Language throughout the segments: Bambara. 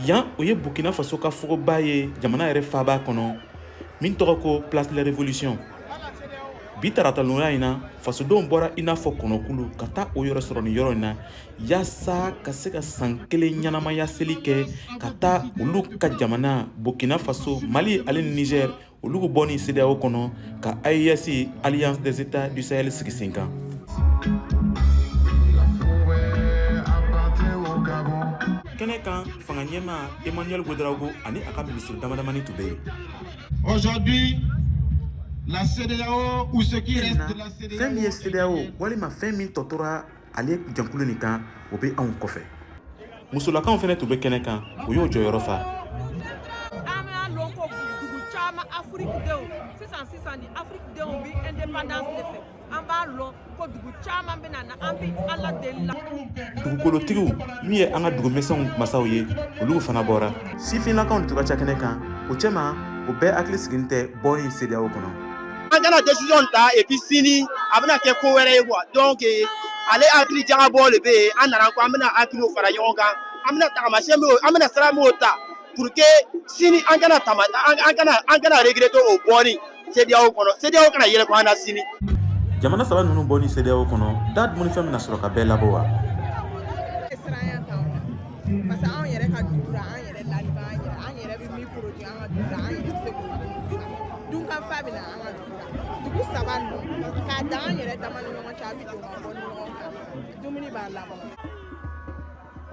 Yan, o ye Burkina Faso ka fogoba ye, jamana yɛrɛ faaba kɔnɔ, min tɔgɔ ko Place de la Révolution. Bi taratalonya in na, fasodenw bɔra i n'a fɔ kɔnɔkulu ka taa o yɔrɔ sɔrɔ nin yɔrɔ in na, yaasa ka se ka san kelen ɲɛnamaya seli kɛ ka taa olu ka jamana Burkina Faso, Mali ale ni Niger, olu bɔ ni CEDEAO kɔnɔ, ka AES, Alliance des États du Sahel, sigi sen kan. La forêt appartient au Gabon. Kɛnɛ kan, fanga ɲɛmaa Emmanuel Ouedraogo ani a ka minisiri damadamani tun bɛ yen. Aujourd'hui, la CEDEAO ou ce qui reste de la CEDEAO. Fɛn min ye CEDEAO walima fɛn min tɔ tora ale jɛnkulu nin kan, o bɛ anw kɔfɛ. Musolakaw fɛnɛ tun bɛ kɛnɛ kan, o y'o jɔyɔrɔ fa. An b'a lɔn ko dugu caman, Afiriki denw, sisan sisan ni Afiriki denw bi indépendance de fɛ. An b'a lɔn ko dugu caman bɛ na, an bɛ Ala deli la. Dugukolotigiw min ye an ka dugumisɛnw masaw ye, olu fana bɔra. Sifinnakaw de tun ka ca kɛnɛ kan. O cɛma, o bɛɛ hakili sigilen tɛ bɔni CEDEAO kɔnɔ. An kana décision ta et puis sini a bɛna kɛ ko wɛrɛ ye quoi. Donc ale hakili jagabɔ de bɛ yen. An nana ko an bɛna hakiliw fara ɲɔgɔn kan, an bɛna tagamasiyɛn min, an bɛna sira min ta pour que sini an kana tama, an kana regretter o bɔni CEDEAO kɔnɔ, CEDEAO kana yɛlɛko an na sini. Jamana saba ninnu bɔ ni CEDEAO kɔnɔ, da dumunifɛn bɛna sɔrɔ ka bɛɛ labɔ wa? Siranya t'anw na, parce que anw yɛrɛ ka dugu la, an yɛrɛ lali b'an yɛrɛ, an yɛrɛ bɛ min produit an ka dugu la, an yɛrɛ bɛ se k'o dun. Dunkafa bɛ na an ka dugu la. Dugu saba ninnu k'a dan an yɛrɛ dama ni ɲɔgɔn cɛ, a bɛ don ka bɔ ni ɲɔgɔn kan, dumuni b'an labɔ.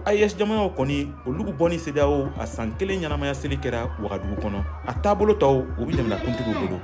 AES jamanaw kɔni, olu bɔ ni CEDEAO, a san kelen ɲɛnamaya seli kɛra Wagadugu kɔnɔ. A taabolo tɔw, o bɛ jamanakuntigiw bolo.